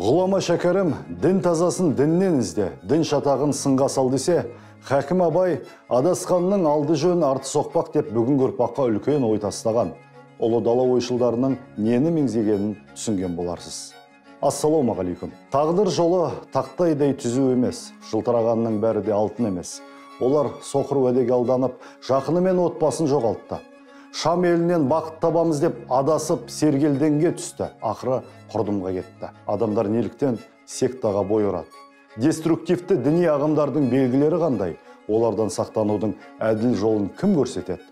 Ғұлама Шәкәрім дін тазасын діннен ізде, дін шатағын сынға сал десе, Хакім Абай адасқанның алды жөн, арты соқпақ деп бүгінгі ұрпаққа үлкен ой тастаған. Ұлы дала ойшылдарының нені меңзегенін түсінген боларсыз. Ассалаумағалейкум. Тағдыр жолы тақтайдай түзу емес, жылтырағанның бәрі де алтын емес. Олар соқыр уәдеге алданып, жақыны мен отбасын жоғалтты. Шам елінен бақыт табамыз деп адасып сергелденге түсті, ақыры құрдымға кетті. Адамдар неліктен сектаға бой ұрады? Деструктивті діни ағымдардың белгілері қандай? Олардан сақтанудың әділ жолын кім көрсетеді?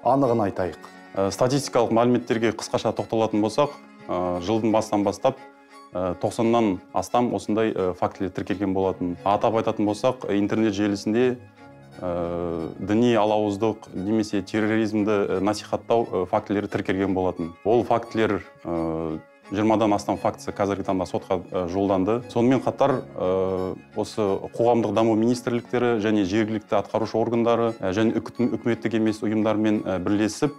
Анығын айтайық. Статистикалық мәліметтерге қысқаша тоқталатын болсақ, жылдың басынан бастап 90-нан астам осындай фактілер тіркелген болатын. Атап айтатын болсақ, интернет желісінде діни алауыздық немесе терроризмді насихаттау фактілері тіркелген болатын. Ол фактілер 20-дан астам фактісі қазіргі таңда сотқа жолданды. Сонымен қатар осы қоғамдық даму министрліктері және жергілікті атқарушы органдары және үкіметтік емес ұйымдармен бірлесіп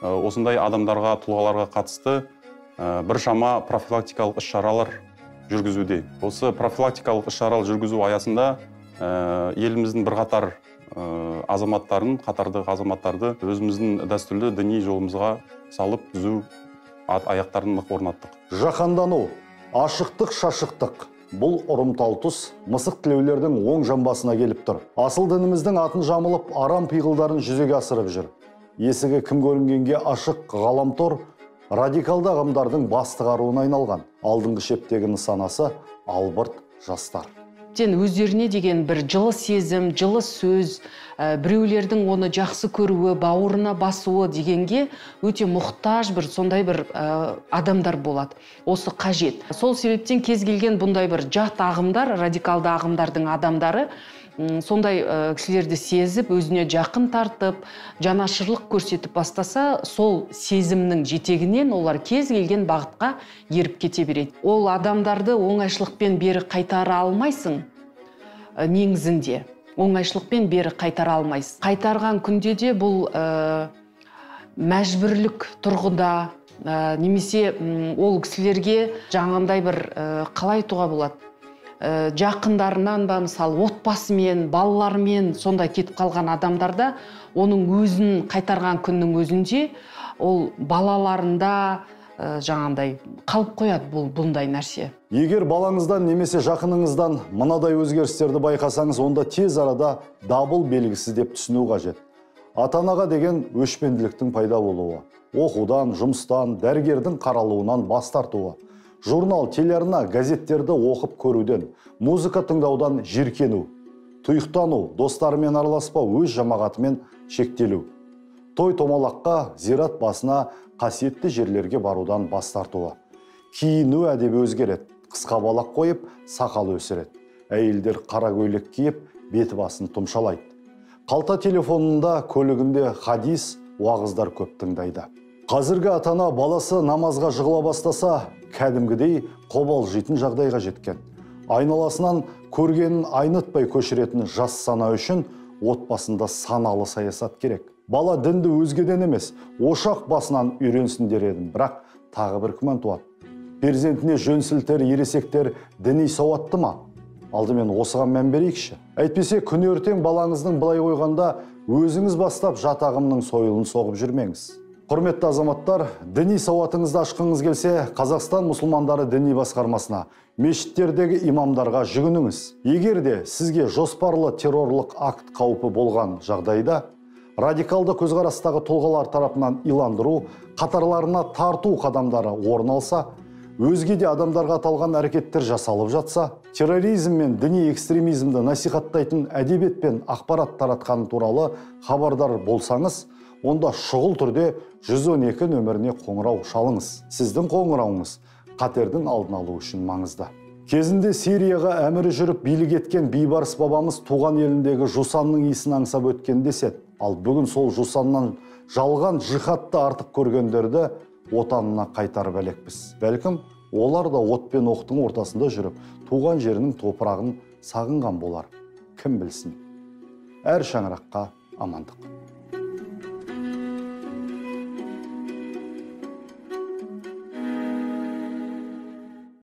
осындай адамдарға, тұлғаларға қатысты біршама профилактикалық іс-шаралар жүргізуде. Осы профилактикалық іс-шаралар жүргізу аясында еліміздің бірқатар азаматтарын, қатардағы азаматтарды өзіміздің дәстүрлі діни жолымызға салып түзу аяқтарын нық орнаттық. Жаһандану, ашықтық, шашықтық. Бұл ұрымтал тұс мысық тілеулердің оң жамбасына келіп тұр. Асыл дініміздің атын жамылып, арам пиғылдарын жүзеге асырып жүр. Есігі кім көрінгенге ашық ғаламтор радикалды ағымдардың басты қаруына айналған. Алдыңғы шептегі нысанасы албырт жастар. Өздеріне деген бір жылы сезім, жылы сөз, біреулердің оны жақсы көруі, бауырына басуы дегенге өте мұқтаж бір сондай бір адамдар болады. Осы қажет. Сол себептен кез келген бұндай бір жат ағымдар, радикалды ағымдардың адамдары сондай кісілерді сезіп, өзіне жақын тартып, жанашырлық көрсетіп бастаса, сол сезімнің жетегінен олар кез келген бағытқа еріп кете береді. Ол адамдарды оңайшылықпен бері қайтара алмайсың, негізінде. Оңайшылықпен бері қайтара алмайсың. Қайтарған күнде де бұл мәжбүрлік тұрғыда, немесе ол кісілерге жаңағындай бір қалай айтуға болады? Жақындарынан ба, мысалы, отбасымен, балаларымен сондай кетіп қалған адамдарда оның өзін қайтарған күннің өзінде ол балаларында жаңағындай қалып қояды бұл бұндай нәрсе. Егер балаңыздан немесе жақыныңыздан мынадай өзгерістерді байқасаңыз, онда тез арада дабыл белгісі деп түсіну қажет. Ата-анаға деген өшпенділіктің пайда болуы, оқудан, жұмыстан, дәрігердің қаралуынан бас тартуы, журнал, телеарна, газеттерді оқып көруден, музыка тыңдаудан жиіркену, тұйықтану, достарымен араласпау, өз жамағатымен шектелу, той томалаққа, зират басына, қасиетті жерлерге барудан бас тартуы, киіну әдебі өзгереді, қысқа балақ қойып, сақал өсіреді, әйелдер қара көйлек киіп, беті басын тұмшалайды. Қалта телефонында, көлігінде хадис, уағыздар көп тыңдайды. Қазіргі ата-ана баласы намазға жығыла бастаса, кәдімгідей қобалжитын жағдайға жеткен. Айналасынан көргенін айнытпай көшіретін жас сана үшін отбасында саналы саясат керек. Бала дінді өзгеден емес, ошақ басынан үйренсін дер едім, бірақ тағы бір күмән туады. Перзентіне жөн сілтер ересектер діни сауатты ма? Алдымен осыған мән берейікші. Әйтпесе күні ертең балаңыздың былай қойғанда өзіңіз бастап жат ағымның сойылын соғып жүрмеңіз. Құрметті азаматтар, діни сауатыңызды ашқыңыз келсе, Қазақстан мұсылмандары діни басқармасына, мешіттердегі имамдарға жүгініңіз. Егер де сізге жоспарлы террорлық акт қаупі болған жағдайда, радикалды көзқарастағы тұлғалар тарапынан иландыру, қатарларына тарту қадамдары орын алса, өзге де адамдарға аталған әрекеттер жасалып жатса, терроризм мен діни экстремизмді насихаттайтын әдебиет пен ақпарат таратқаны туралы хабардар болсаңыз, онда шұғыл түрде 112 нөміріне қоңырау шалыңыз. Сіздің қоңырауыңыз қатердің алдын алу үшін маңызды. Кезінде Сирияға әмірі жүріп билік еткен Бейбарыс бабамыз туған еліндегі жусанның иісін аңсап өткен деседі. Ал бүгін сол жусаннан жалған жихадты артық көргендерді отанына қайтарып әлекпіз. Бәлкім, олар да от пен оқтың ортасында жүріп, туған жерінің топырағын сағынған болар. Кім білсін? Әр шаңыраққа амандық.